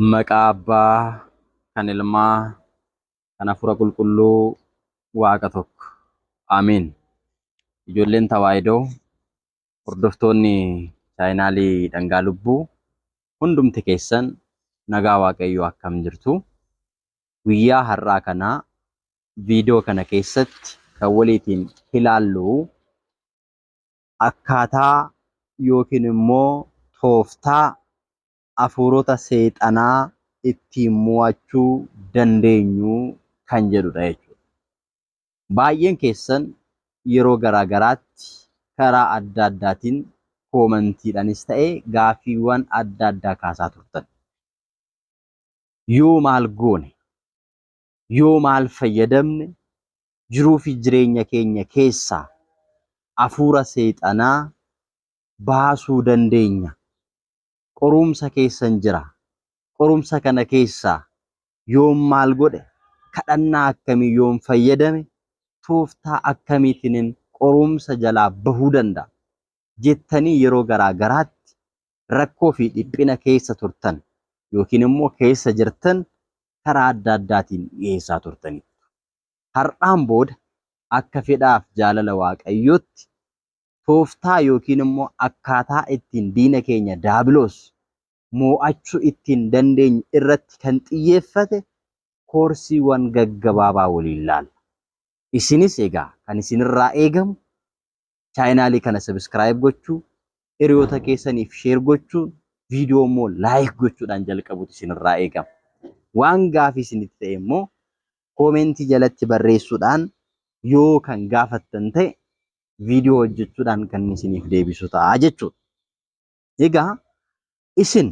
Maqaa Abbaa, kan Ilmaa, kan Hafuura Qulqulluu, Waaqa tokko. Aamiin. Ijoolleen Tawaahidoo, hordoftoonni chaayinaalii Dhangaa Lubbuu, hundumti keessan nagaa Waaqayyoo akkam jirtu? Guyyaa har'aa kanaa viidiyoo kana keessatti kan waliitiin ilaallu akkaataa yookiin immoo tooftaa hafuurota seexanaa ittiin mo'achuu dandeenyu kan jedhudha jechuudha. Baay'een keessan yeroo garaa garaatti karaa adda addaatiin koomantiidhaanis ta'e gaaffiiwwan adda addaa kaasaa turtan. Yoo maal goone, yoo maal fayyadamne jiruu fi jireenya keenya keessaa hafuura seexanaa baasuu dandeenya? Qorumsa keessan jira. Qorumsa kana keessaa yoom maal godhe, kadhannaa akkamii yoom fayyadame, tooftaa akkamiitiin qorumsa jalaa bahuu danda'a jettanii yeroo garaa garaatti rakkoo fi dhiphina keessa turtan yookiin immoo keessa jirtan karaa adda addaatiin dhiyeessaa turtanidha. Har'aan booda akka fedhaaf jaalala Waaqayyootti tooftaa yookiin immoo akkaataa ittiin diina keenya daabiloos moo'achuu ittiin dandeenyu irratti kan xiyyeeffate koorsiiwwan gaggabaabaa waliin laalla. Isinis egaa kan isinirraa eegamu chaayinaalii kana sabiskiraayib gochuu, hiriyoota keessaniif sheer gochuun, viidiyoo immoo laayik gochuudhaan jalqabuutu isinirraa eegama. Waan gaafii isinitti ta'e immoo koomentii jalatti barreessuudhaan yoo kan gaafattan ta'e viidiyoo hojjechuudhaan kan isiniif deebisu ta'a jechuudha. Egaa isin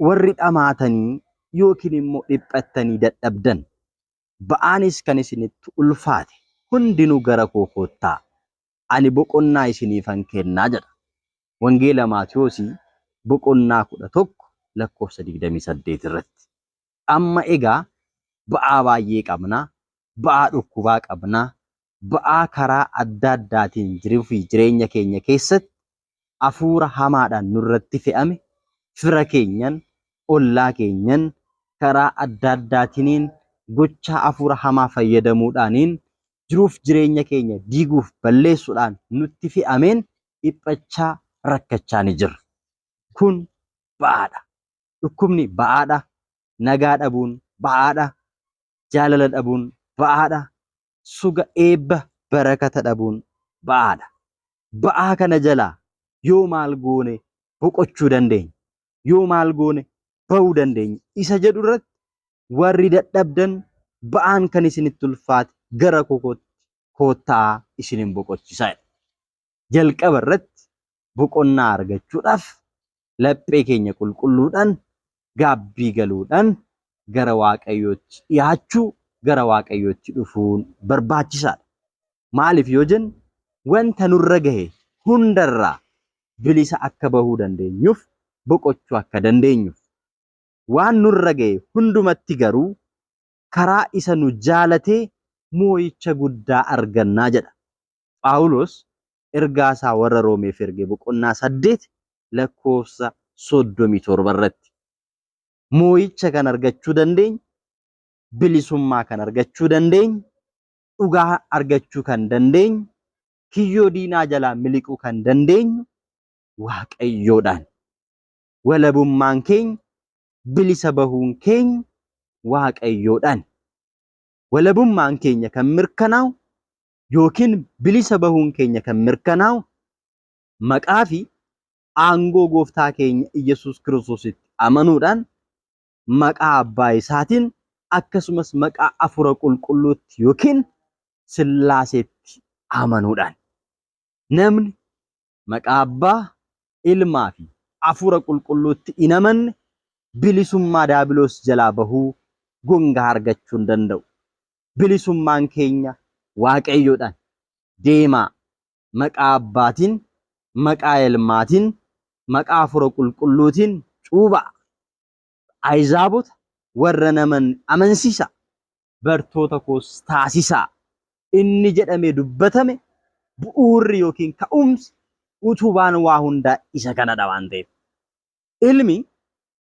warri dhamaatanii yookiin immoo dhiphattanii dadhabdan, ba'aanis kan isinitti ulfaate hundinuu gara koo koottaa, ani boqonnaa isiniifan kennaa jedha. Wangeela Maatiyoosii boqonnaa 11 lakkoofsa 28 irratti. Amma egaa ba'aa baay'ee qabna, ba'aa dhukkubaa qabna, ba'aa karaa adda addaatiin jiruu fi jireenya keenya keessatti hafuura hamaadhaan nurratti fe'ame, fira keenyan, ollaa keenyan, karaa adda addaatiniin gochaa hafuura hamaa fayyadamuudhaaniin jiruuf jireenya keenya diiguuf balleessuudhaan nutti fe'ameen dhiphachaa rakkachaa ni jirra. Kun ba'aadha. Dhukkubni ba'aadha. Nagaa dhabuun ba'aadha. Jaalala dhabuun ba'aadha. Suga eebba barakata dhabuun ba'aadha. Ba'aa kana jalaa yoo maal goone boqochuu dandeenya? Yoo maal goone ba'uu dandeenya? Isa jedhu irratti warri dadhabdan, ba'aan kan isinitti ulfaate, gara koo koottaa isinin boqochiisa jedha. Jalqaba irratti boqonnaa argachuudhaaf laphee keenya qulqulluudhaan gaabbii galuudhaan gara Waaqayyootti dhiyaachuu, gara Waaqayyootti dhufuun barbaachisaadha. Maaliif yoo jennu, wanta nurra gahe hundarraa bilisa akka bahuu dandeenyuuf, boqochuu akka dandeenyuuf. Waan nurra gahe hundumatti garuu karaa isa nu jaalatee moo'icha guddaa argannaa jedha. Phaawulos ergaa isaa warra Roomeef erge boqonnaa 8 lakkoofsa 37 irratti. Moo'icha kan argachuu dandeenyu, bilisummaa kan argachuu dandeenyu, dhugaa argachuu kan dandeenyu, kiyyoo diinaa jalaa miliquu kan dandeenyu Waaqayyoodhaan. Walabummaan keenya, bilisa bahuun keenya Waaqayyoodhaan. Walabummaan keenya kan mirkanaa'u yookiin bilisa bahuun keenya kan mirkanaa'u maqaa fi aangoo gooftaa keenya Iyyasuus Kiristoositti amanuudhaan, maqaa abbaa isaatiin, akkasumas maqaa Hafuura Qulqulluutti yookiin Sillaaseetti amanuudhaan. Namni maqaa abbaa, ilmaa fi Hafuura Qulqulluutti hin amanne bilisummaa daabiloos jalaa bahuu gongaa argachuu hin danda'u. Bilisummaan keenya Waaqayyoodhaan. Deemaa maqaa abbaatiin, maqaa ilmaatiin, maqaa Hafuura Qulqulluutiin cuuphaa. Ahizaabota warra naman amansiisaa. Bartoota koos taasisaa. Inni jedhamee dubbatame bu'uurri yookiin ka'umsi utubaan waa hundaa isa kanadha waan ta'eef. Ilmi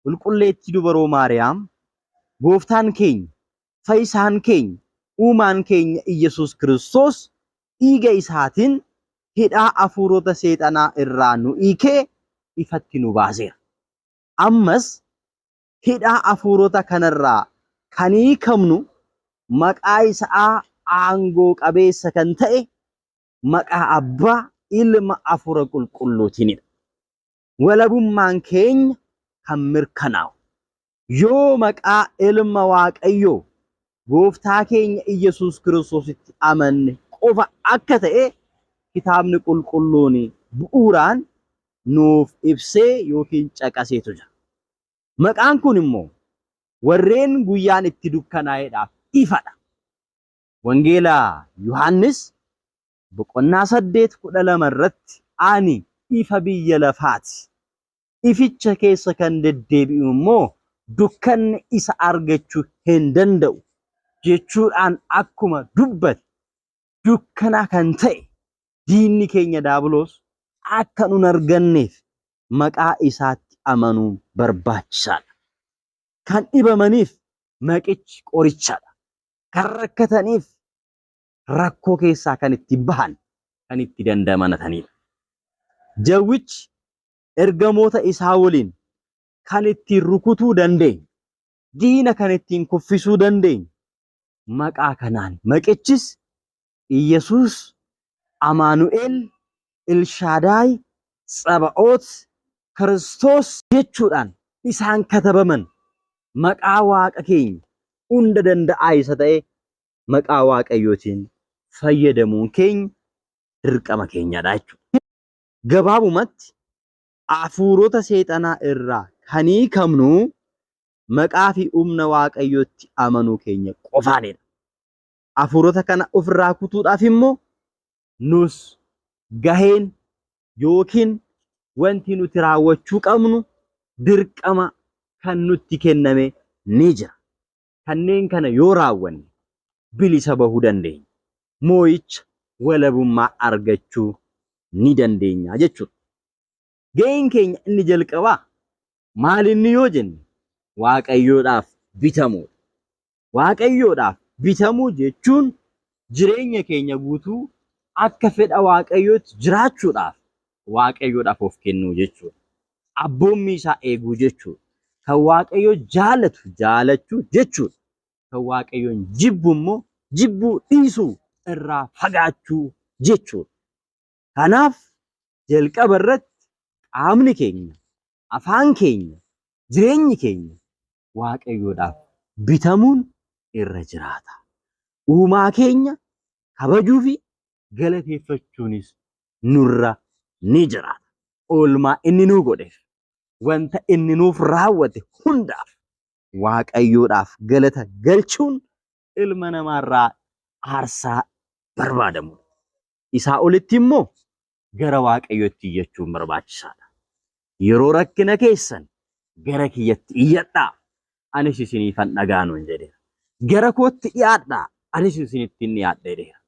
Qulqulleettii Dubaroo Maariyaam, Gooftaan keenya, Fayyisaan keenya, Uumaan keenya Iyyasuus Kiristoos dhiiga isaatiin hidhaa hafuurota seexanaa irraa nu hiikee ifatti nu baaseera. Ammas hidhaa hafuurota kanarraa kan hiikamnu maqaa isaa aangoo qabeessa kan ta'e maqaa Abbaa, Ilma, Hafuura Qulqulluutiinidha. Walabummaan keenya kan mirkanaa'u yoo maqaa Ilma Waaqayyoo Gooftaa keenya Iyyasuus Kiristoositti amanne qofa akka ta'e kitaabni qulqulluun bu'uuraan nuuf ibsee yookiin caqaseetu jira. Maqaan kun immoo warreen guyyaan itti dukkanaa'eedhaaf ifadha. Wangeela Yohaannis boqonnaa 8:12 irratti ani ifa biyya lafaati. Ificha keessa kan deddeebi'u immoo dukkanni isa argachuu hin danda'u jechuudhaan akkuma dubbate dukkana kan ta'e diinni keenya Daabiloos akka nun arganneef maqaa isaatti amanuun barbaachisaadha. Kan dhibamaniif maqichi qorichadha. Kan rakkataniif rakkoo keessaa kan itti bahan, kan itti dandamanatanidha. Jawwichi ergamoota isaa waliin kan ittiin rukutuu dandeenyu, diina kan ittiin kuffisuu dandeenyu maqaa kanaan. Maqichis Iyyasuus, Amaanu'el, Elshaadaay, Tsaba'oot, Kiristoos jechuudhaan isaan katabaman maqaa Waaqa keenya hunda danda'aa isa ta'e maqaa Waaqayyootiin fayyadamuun keenya dirqama keenyadha jechuudha. Gabaabumatti hafuurota seexanaa irraa kan hiikamnu maqaa fi humna Waaqayyootti amanuu keenya qofaanidha. Hafuurota kana ofirraa kutuudhaaf immoo nus gaheen yookiin wanti nuti raawwachuu qabnu dirqama kan nutti kenname ni jira. Kanneen kana yoo raawwanne bilisa bahuu dandeenya. Moo'icha walabummaa argachuu ni dandeenya jechuudha. Gaheen keenya inni jalqabaa maal inni yoo jenne Waaqayyoodhaaf bitamuudha. Waaqayyoodhaaf bitamuu jechuun jireenya keenya guutuu akka fedha Waaqayyootti jiraachuudhaaf Waaqayyoodhaaf of kennuu jechuudha. Abboommii isaa eeguu jechuudha. Kan Waaqayyo jaalatu jaalachuu jechuudha. Kan Waaqayyoon jibbu immoo jibbuu dhiisuu irraa fagaachuu jechuudha. Kanaaf jalqaba irratti qaamni keenya, afaan keenya, jireenyi keenya Waaqayyoodhaaf bitamuun irra jiraata. Uumaa keenya kabajuu fi galateeffachuunis nurra ni jiraata. Oolmaa inni nuu godheef, wanta inni nuuf raawwate hundaaf Waaqayyoodhaaf galata galchuun ilma namaarraa aarsaa barbaadamudha. Isaa olitti immoo gara Waaqayyootti iyyachuun barbaachisaadha. Yeroo rakkina keessan gara kiyyatti iyyadhaa, anis isiniifan dhaga'a nuun jedheera. Gara kootti dhiyaadhaa, anis isinittiin dhiyaadha jedheera.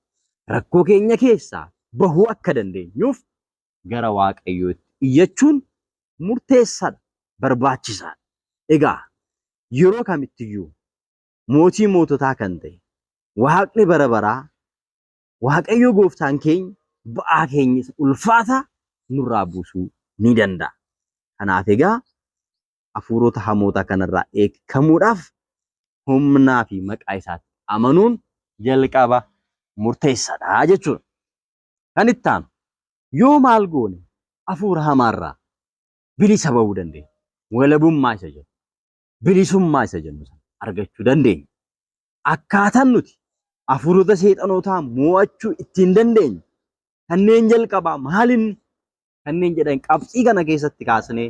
Rakkoo keenya keessaa bahuu akka dandeenyuuf gara Waaqayyootti iyyachuun murteessaadha, barbaachisaadha. Egaa yeroo kamittiyyuu mootii moototaa kan ta'e Waaqni bara baraa Waaqayyo gooftaan keenya ba'aa keenya isa ulfaataa nurraa buusuu ni danda'a. Kanaaf egaa hafuurota hamoota kanarraa eeggamuudhaaf humnaa fi maqaa isaatti amanuun jalqaba murteessaadha jechuudha. Kan itti aanu yoo maal goone hafuura hamaarraa bilisa bahuu dandeenya. Walabummaa isa jennu, bilisummaa isa jennu sana argachuu dandeenya. Akkaataan nuti hafuurota seexanootaa mo'achuu ittiin dandeenyu kanneen jalqabaa maalin kanneen jedhan qabxii kana keessatti kaasnee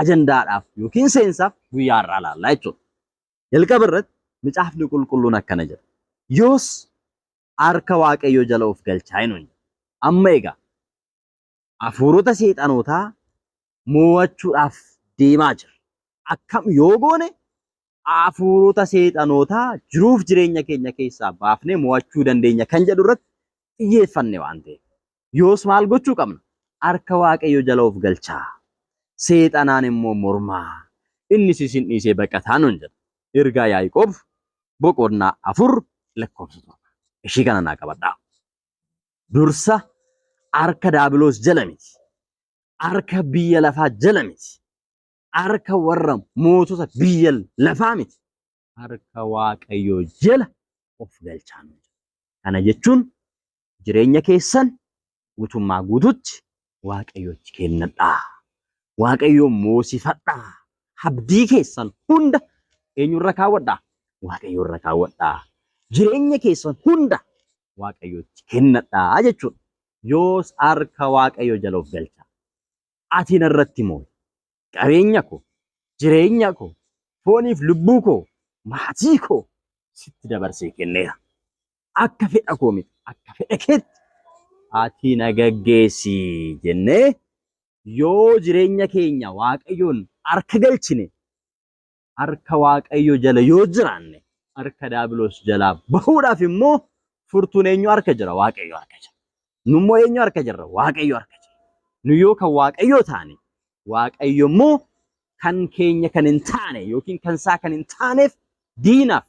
ajandaadhaaf yookiin seensaaf guyyaa har'aa ilaallaa jechuudha. Jalqaba irratti Macaafni Qulqulluun akkana jedha. Yoos harka Waaqayyoo jala of galchaa hin jedha. Amma egaa hafuurota seexanootaa mo'achuudhaaf deemaa jira. Akkam yoo goone hafuurota seexanootaa jiruuf jireenya keenya keessaa baafnee mo'achuu dandeenya kan jedhu irratti xiyyeeffanne waan ta'eef. Yoos maal gochuu qabna? Harka Waaqayyoo jala of galchaa. Seexanaan immoo mormaa. Innis isin dhiisee baqataa nuun jedha. Ergaa Yaaqoob boqonnaa 4 lakkoofsa 7. Ishii kana naa qabadhaa. Dursa harka daabiloos jala miti. Harka biyya lafaa jala miti. Harka warra mootota biyya lafaa miti. Harka Waaqayyoo jala of galchaa nuun jedha. Kana jechuun jireenya keessan guutummaa guututti Waaqayyotti kennadhaa. Waaqayyoon moosifadhaa. Abdii keessan hunda eenyurra kaawwadhaa? Waaqayyoorra kaawwadhaa. Jireenya keessan hunda Waaqayyotti kennadhaa jechuudha. Yoos harka Waaqayyoo jala of galchaa. Ati narratti moo'i. Qabeenya koo, jireenya koo, fooniif lubbuu koo, maatii koo sitti dabarsee kenneera. Akka fedha koo miti, akka fedha keetti ati na gaggeessi jennee yoo jireenya keenya Waaqayyoon harka galchine, harka Waaqayyoo jala yoo jiraanne, harka daabiloos jalaa bahuudhaaf immoo furtuun eenyu harka jira? Waaqayyo harka jira. Nu immoo eenyu harka jirra? Waaqayyo harka jira. Nu yoo kan Waaqayyoo taane, Waaqayyo immoo kan keenya kan hin taane yookiin kan isaa kan hin taaneef diinaaf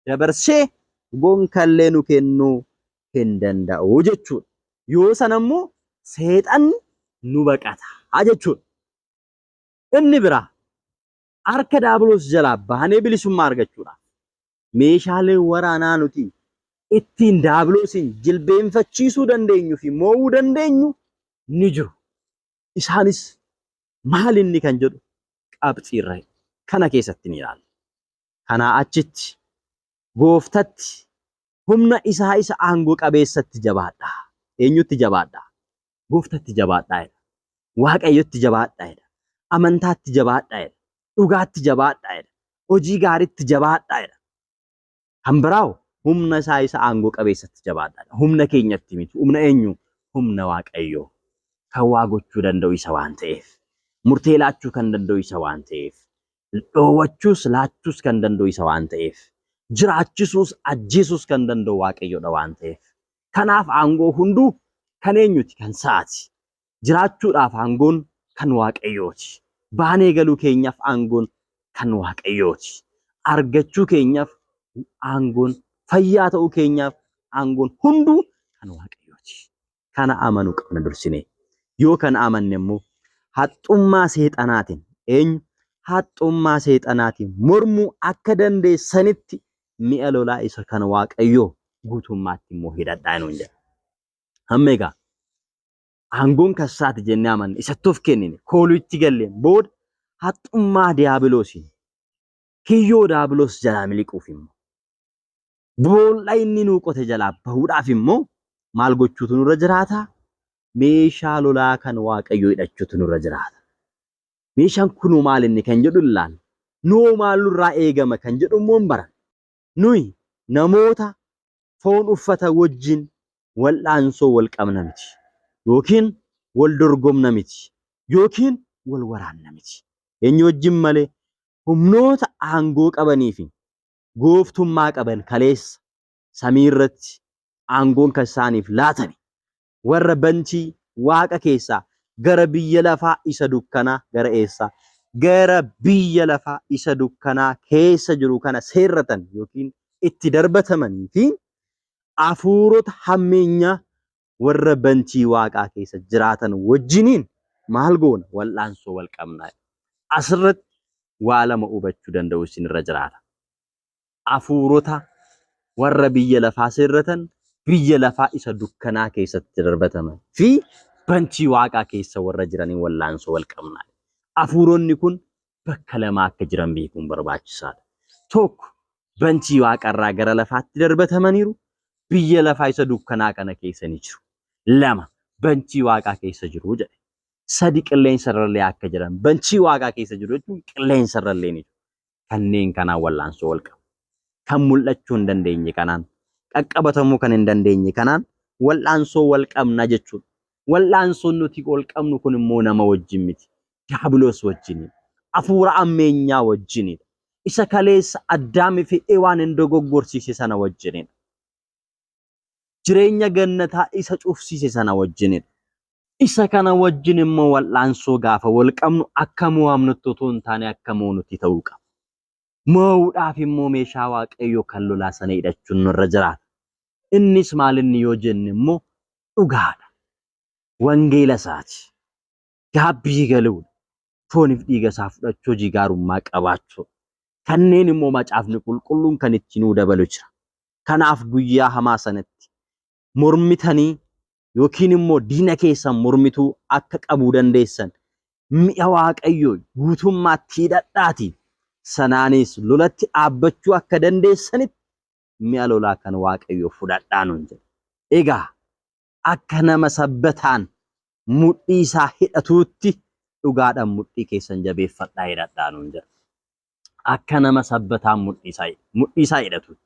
dabarsee gonkallee nu kennuu hin danda'u jechuudha. Yoo sana immoo seexanni nu baqata jechuudha. Inni biraa harka daabiloos jalaa baanee bilisummaa argachuudhaaf meeshaaleen waraanaa nuti ittiin daabiloosiin jilbeenfachiisuu dandeenyu fi mo'uu dandeenyu ni jiru. Isaanis maal inni kan jedhu qabxiirra kana keessatti ni ilaalla. Kanaa achitti gooftatti humna isaa isa aangoo qabeessatti jabaadhaa. Eenyutti jabaadhaa? Gooftatti jabaadhaa jedha. Waaqayyotti jabaadhaa jedha. Amantaatti jabaadhaa jedha. Dhugaatti jabaadhaa jedha. Hojii gaariitti jabaadhaa jedha. Kan biraa'u humna isaa isa aangoo qabeessatti jabaadhaa jedha. Humna keenyatti miti. Humna eenyu? Humna Waaqayyoo. Kan waa gochuu danda'u isa waan ta'eef. Murtee laachuu kan danda'u isa waan ta'eef. Dhoowwachuus laachuus kan danda'u isa waan ta'eef. Jiraachisuus ajjeesuus kan danda'u Waaqayyoodha waan ta'eef. Kanaaf aangoo hunduu kan eenyuti? Kan isaati. Jiraachuudhaaf aangoon kan Waaqayyooti. Baanee galuu keenyaaf aangoon kan Waaqayyooti. Argachuu keenyaaf aangoon, fayyaa ta'uu keenyaaf aangoon hunduu kan Waaqayyooti. Kana amanuu qabna dursinee. Yoo kana amanne immoo haxxummaa seexanaatiin eenyu? Haxxummaa seexanaatiin mormuu akka dandeessanitti mi'a lolaa isa kan Waaqayyoo guutummaatti immoo hidhadhaa nuun jedha. Amma egaa aangoon kan isaati jennee amanne isatti of kennine kooluu itti galleen booda haxxummaa diyaabiloosiin kiyyoo diyaabiloos jalaa miliquuf immoo boolla inni nuu qote jalaa bahuudhaaf immoo maal gochuutu nurra jiraata? Meeshaa lolaa kan Waaqayyoo hidhachuutu nurra jiraata. Meeshaan kunuu maal inni kan jedhu ilaalla. Nuu maal nurraa eegama kan jedhu immoo hin baran. Nuyi namoota foon uffata wajjin wal'aansoo wal qabna miti. Yookiin wal dorgomna miti. Yookiin wal waraanna miti. Eenyu wajjin malee humnoota aangoo qabanii fi gooftummaa qaban kaleessa samii irratti aangoon kan isaaniif laatame warra bantii waaqa keessaa gara biyya lafaa isa dukkanaa gara eessaa gara biyya lafaa isa dukkanaa keessa jiru kana seerratan yookiin itti darbatamanii fi hafuurota hammeenyaa warra bantii waaqaa keessa jiraatan wajjiniin maal goona? Wal'aansoo wal qabna. Asirratti waa lama hubachuu danda'u isinirra jiraata. Hafuurota warra biyya lafaa seerratan biyya lafaa isa dukkanaa keessatti darbataman fi bantii waaqaa keessa warra jiraniin wal'aansoo wal qabna. Hafuuronni kun bakka lama akka jiran beekuun barbaachisaadha. Tokko bantii waaqarraa gara lafaatti darbatamaniiru, biyya lafaa isa dukkanaa kana keessa ni jiru. Lama bantii waaqaa keessa jiru jedhe. Sadi qilleensa irrallee akka jiran bantii waaqaa keessa jiru jechuun qilleensa irrallee ni jiru. Kanneen kanaan wal'aansoo wal qabu. Kan mul'achuu hin dandeenye kanaan, qaqqabatamuu kan hin dandeenye kanaan wal'aansoo wal qabna jechuudha. Wal'aansoon nuti wal qabnu kun immoo nama wajjin miti. Diyaabiloos wajjinidha. Hafuura ammeenyaa wajjinidha. Isa kaleessa Addaamii fi Hewaan hin dogoggorsiise sana wajjinidha. Jireenya gannataa isa cufsiise sana wajjinidha. Isa kana wajjin immoo wal'aansoo gaafa wal qabnu akka mo'amnutti otoo hin taane akka moonutti ta'uu qaba. Moo'uudhaaf immoo meeshaa Waaqayyoo kan lolaa sana hidhachuun nurra jiraata. Innis maal inni yoo jenne immoo dhugaadha. Wangeela isaati. Gaabbii galuudha. Fooniif dhiiga isaa fudhachuu, hojii gaarummaa qabaachuu. Kanneen immoo macaafni qulqulluun kan itti nuu dabalu jira. Kanaaf guyyaa hamaa sanatti mormitanii yookiin immoo diina keessan mormituu akka qabuu dandeessan mi'a Waaqayyoo guutummaatti hidhadhaatii sanaanis lolatti dhaabbachuu akka dandeessanitti mi'a lolaa kan Waaqayyoo fudhadhaa nuun jedha. Egaa akka nama sabbataan mudhii isaa hidhatuutti dhugaadhaan mudhii keessan jabeeffadhaa hidhadhaa nuun jedha. Akka nama sabbataan mudhii isaa hidhatuutti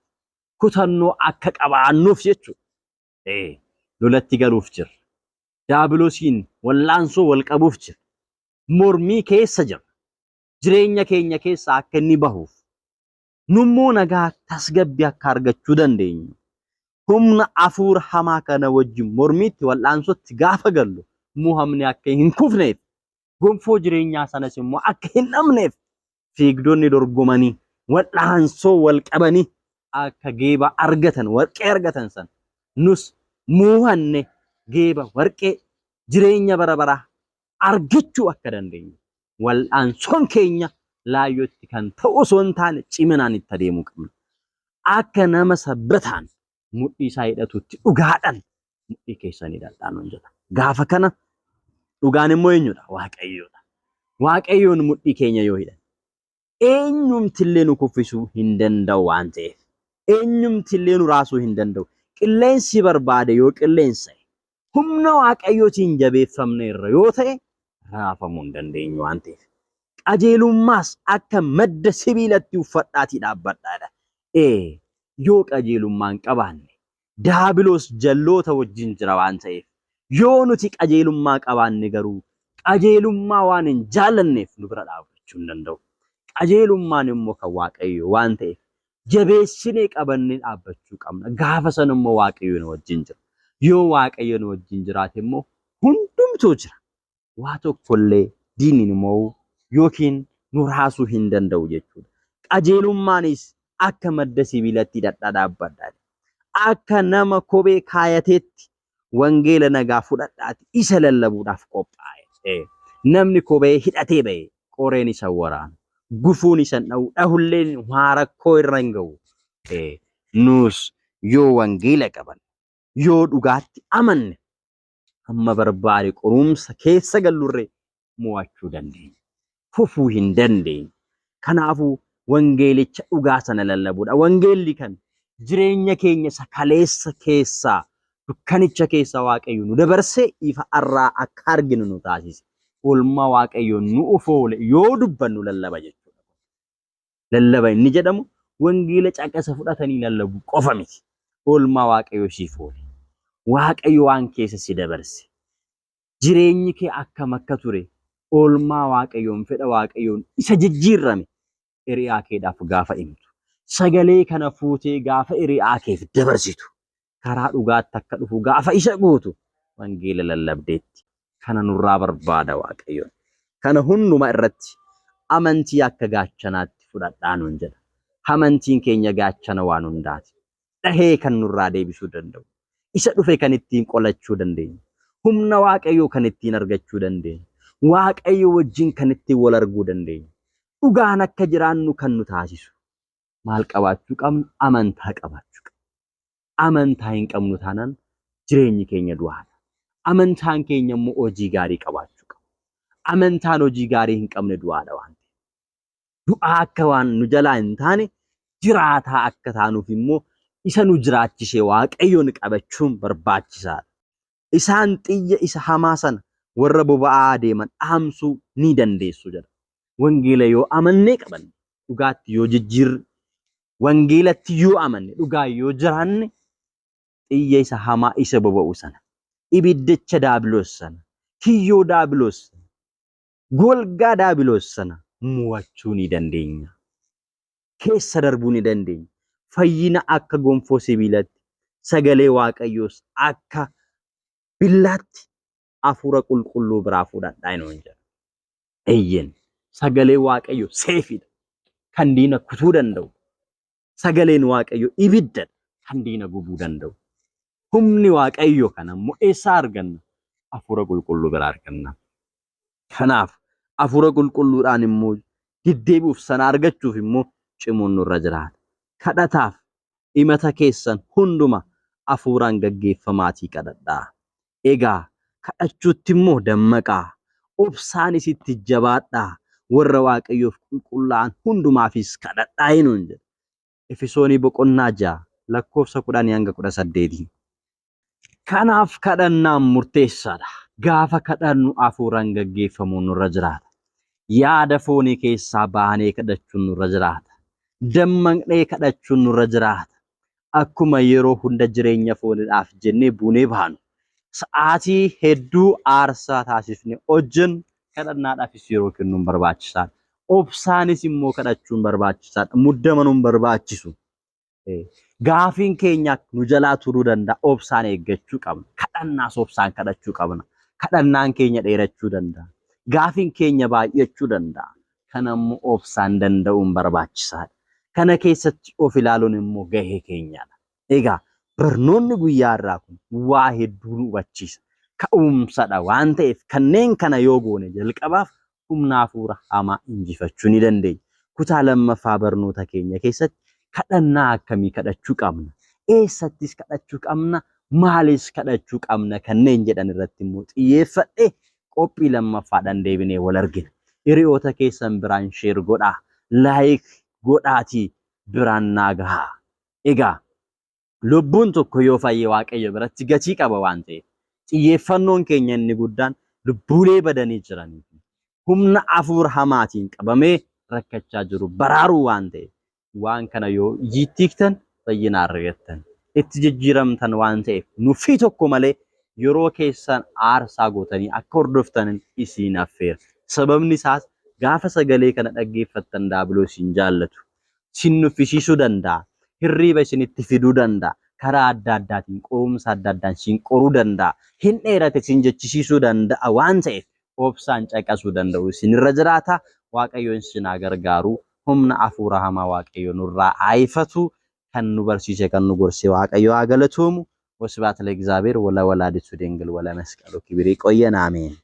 kutannoo akka qabaannuuf jechuudha. Lolatti galuuf jirra. Daabiloosiin wallaansoo wal qabuuf jira. Mormii keessa jira. Jireenya keenya keessaa akka inni bahuuf. Nummoo nagaa tasgabbii akka argachuu dandeenyu. Humna hafuura hamaa kana wajjin mormiitti wallaansootti gaafa gallu mo'amni akka hin kufneef, gonfoo jireenyaa sanas immoo akka hin dhabneef, fiigdonni dorgomanii wallaansoo wal qabanii akka geeba argatan, warqee argatan sana nus moo'anne geeba warqee jireenya bara baraa argachuu akka dandeenyu wal'aansoon keenya laayyootti kan ta'u osoo hin taane ciminaan itti adeemuu qabna. Akka nama sabbataan mudhii isaa hidhatutti dhugaadhaan mudhii keessan hidhadhaa nuun jedha. Gaafa kana dhugaan immoo eenyudha? Waaqayyoodha. Waaqayyoon mudhii keenya yoo hidhan eenyumtillee nu kuffisuu hin danda'u waan ta'eef, eenyumtillee nu raasuu hin danda'u. Qilleensi barbaade yoo qilleensa'e, humna Waaqayyootiin jabeeffamneerra yoo ta'e raafamuu hin dandeenyu waan ta'eef. Qajeelummaas akka madda sibiilatti uffadhaatii dhaabbadhaadha. Yoo qajeelummaa hin qabaanne daabiloos jalloota wajjin jira waan ta'eef, yoo nuti qajeelummaa qabaanne garuu qajeelummaa waan hin jaallanneef nu bira dhaabbachuu hin danda'u. Qajeelummaan immoo kan Waaqayyoo waan ta'eef jabeessinee qabannee dhaabbachuu qabna. Gaafa sana immoo Waaqayyo nu wajjin jira. Yoo Waaqayyo nu wajjin jiraate immoo hundumtuu jira. Waa tokkollee diinni nu mo'uu yookiin nu raasuu hin danda'u jechuudha. Qajeelummaanis akka madda sibiilatti hidhadhaa dhaabbadhaa. Akka nama kophee kaayateetti wangeela nagaa fudhadhaati isa lallabuudhaaf qophaa'e. Namni kophee hidhatee ba'e qoreen isa waraanu, gufuun isa dha'u, dhahulleen waa rakkoo irra hin ga'u. Nus yoo wangeela qaban, yoo dhugaatti amanne, hamma barbaade qorumsa keessa gallurree mo'achuu dandeenya. Kufuu hin dandeenyu. Kanaafuu wangeelicha dhugaa sana lallabuudha. Wangeelli kan jireenya keenya isa kaleessa keessaa, dukkanicha keessaa Waaqayyo nu dabarsee ifa har'aa akka arginu nu taasise. Oolmaa Waaqayyo nu ofoole yoo dubbannu lallaba jechuudha. Lallaba inni jedhamu wangeela caqasa fudhatanii lallabu qofa miti. Oolmaa Waaqayyo siif oole. Waaqayyo waan keessa si dabarse. Jireenyi kee akkam akka ture, oolmaa Waaqayyoon, fedha Waaqayyoon isa jijjiirrame hiriyaa keedhaaf gaafa himtu. Sagalee kana fuutee gaafa hiriyaa keef dabarsitu, karaa dhugaatti akka dhufu gaafa isa gootu wangeela lallabdeetti. Kana nurraa barbaada Waaqayyoon. Kana hunduma irratti amantii akka gaachanaatti fudhadhaa nuun jedha. Amantiin keenya gaachana waan hundaati. Dhahee kan nurraa deebisuu danda'u. Isa dhufe kan ittiin qolachuu dandeenyu. Humna Waaqayyoo kan ittiin argachuu dandeenyu. Waaqayyo wajjin kan ittiin wal arguu dandeenyu. Dhugaan akka jiraannu kan nu taasisu. Maal qabaachuu qabnu? Amantaa qabaachuu qabna. Amantaa hin qabnu taanaan jireenyi keenya du'aadha. Amantaan keenya immoo hojii gaarii qabaachuu qaba. Amantaan hojii gaarii hin qabne du'aadha waan ta'eef. Du'aa akka waan nu jalaa hin taane, jiraataa akka taanuuf immoo isa nu jiraachisee Waaqayyoon qabachuun barbaachisaadha. Isaan xiyya isa hamaa sana warra boba'aa adeeman dhaamsuu ni dandeessu jedha. Wangeela yoo amannee qabanne, dhugaatti yoo jijjiirre, wangeelatti yoo amanne, dhugaa yoo jiraanne, xiyya isa hamaa isa boba'u sana, ibiddicha daabiloos sana, kiyyoo daabiloos sana, golgaa daabiloos sana mo'achuu ni dandeenya. Keessa darbuu ni dandeenya. Fayyina akka gonfoo sibiilatti, sagalee Waaqayyoos akka billaatti Hafuura Qulqulluu biraa fudhadhaa nuun jedha. Eeyyeen, sagalee Waaqayyo seefiidha. Kan diina kutuu danda'u. Sagaleen Waaqayyo ibiddadha. Kan diina gubuu danda'u. Humni Waaqayyo kana immoo eessaa arganna? Hafuura Qulqulluu biraa arganna. Kanaaf Hafuura Qulqulluudhaan immoo deddeebi'uuf, sana argachuuf immoo cimuun nurra jiraata. Kadhataaf himata keessan hunduma hafuuraan gaggeeffamaatii kadhadhaa. Egaa kadhachuutti immoo dammaqaa. Obsaanis itti jabaadhaa. Warra Waaqayyoof qulqullaa'an hundumaafis kadhadhaa nuun jedha. Efesoonii boqonnaa 6 lakkoofsa 10 hanga 18. Kanaaf kadhannaan murteessaadha. Gaafa kadhannu hafuuraan gaggeeffamuun nurra jiraata. Yaada foonii keessaa baanee kadhachuun nurra jiraata. Dammaqnee kadhachuun nurra jiraata. Akkuma yeroo hunda jireenya fooniidhaaf jennee buunee baanu, sa'aatii hedduu aarsaa taasifnee hojjennu, kadhannaadhaafis yeroo kennuun barbaachisaadha. Obsaanis immoo kadhachuun barbaachisaadha. Muddamanuun barbaachisu. Gaafiin keenya nu jalaa turuu danda'a. Obsaan eeggachuu qabna. Kadhannaas obsaan kadhachuu qabna. Kadhannaan keenya dheerachuu danda'a. Gaafiin keenya baay'achuu danda'a. Kana immoo obsaan danda'uun barbaachisaadha. Kana keessatti of ilaaluun immoo gahee keenyadha. Egaa barnoonni guyyaa irraa kun waa hedduu nu hubachiisa. Ka'umsadha waan ta'eef, kanneen kana yoo goone jalqabaaf humna hafuura hamaa injifachuu ni dandeenya. Kutaa lammaffaa barnoota keenya keessatti kadhannaa akkamii kadhachuu qabna? Eessattis kadhachuu qabna? Maalis kadhachuu qabna? Kanneen jedhan irratti immoo xiyyeeffadhee qophii lammaffaadhaan deebinee wal argina. Hiriyoota keessan biraan share godhaa, like godhaatii biraan naa gahaa. Egaa lubbuun tokko yoo fayye Waaqayyo biratti gatii qaba waan ta'eef, xiyyeeffannoon keenya inni guddaan lubbuulee badanii jiranii fi humna hafuura hamaatiin qabamee rakkachaa jiru baraaruu waan ta'eef, waan kana yoo ijiitti fayyina argattan, itti jijjiiramtan waan ta'eef, nuffii tokko malee yeroo keessan aarsaa gootanii akka hordoftan isiin affeera. Sababni isaas gaafa sagalee kana dhaggeeffattan daabiloo isin jaallatu. Isin nuffisiisuu danda'a. Hirriiba isinitti fiduu danda'a. Karaa adda addaatiin qorumsa adda addaan isin qoruu danda'a. Hin dheerate isin jechisiisuu danda'a waan ta'eef, obsaan caqasuu danda'u isinirra jiraata. Waaqayyo isin haa gargaaru. Humna hafuura hamaa Waaqayyo nurraa aayifatu. Kan nu barsiise, kan nu gorse Waaqayyo haa galatoomu. ወስብሐት ለእግዚአብሔር ወለወላዲቱ ድንግል ወለመስቀሉ ክቡር። ይቆየን። አሜን።